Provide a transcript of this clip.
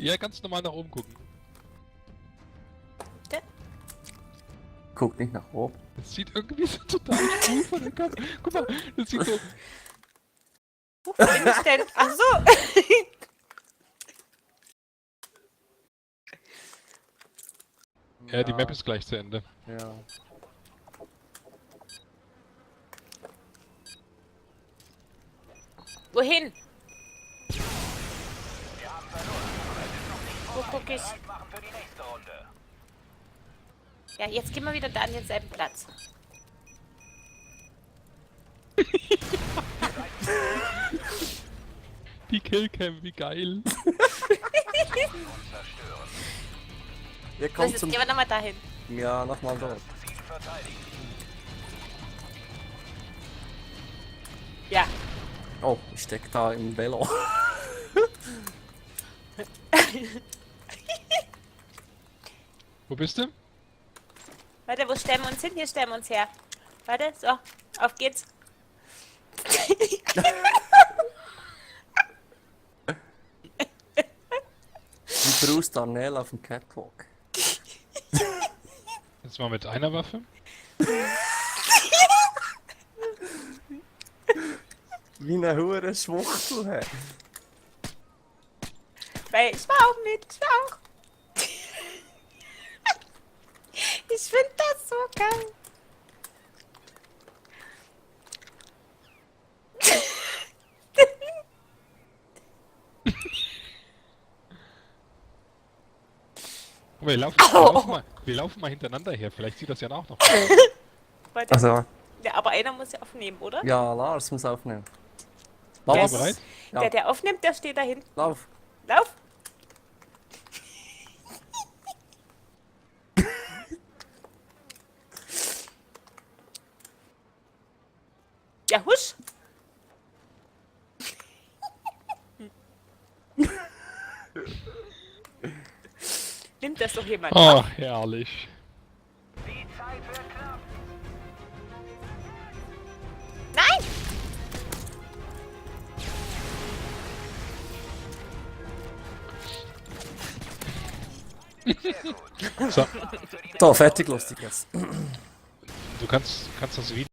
Ja, ganz normal nach oben gucken. Guck nicht nach oben. Das sieht irgendwie so total cool von der Kamera. Guck mal, das sieht so... Wo bin ich denn? Ach so. Ja, die Map ist gleich zu Ende. Ja. Wohin? Wo guck ich? Ja, jetzt gehen wir wieder da an denselben Platz. Die Killcam, wie geil. Ihr Los, kommt jetzt zum... gehen wir nochmal dahin. Ja, nochmal dort. Ja. Oh, ich steck da im Velo. Wo bist du? Warte, wo stellen wir uns hin? Hier stellen wir uns her. Warte, so, auf geht's. Wie Bruce Darnell auf dem Catwalk. Jetzt mal mit einer Waffe. Wie eine hure Schwuchtel, hä? Weil ich war auch mit, ich war auch. Ich finde das so geil. Guck mal, wir laufen mal hintereinander her. Vielleicht sieht das ja auch noch. Warte. Also, Ja, aber einer muss ja aufnehmen, oder? ja, Lars muss aufnehmen. Bist Lauf, du bereit? Ja. Der aufnimmt, der steht da hinten. lauf. Lauf. Ja, husch. Nimmt das doch jemand auf? Ach, herrlich. Nein! So, So, fertig, lustig jetzt. du kannst das Video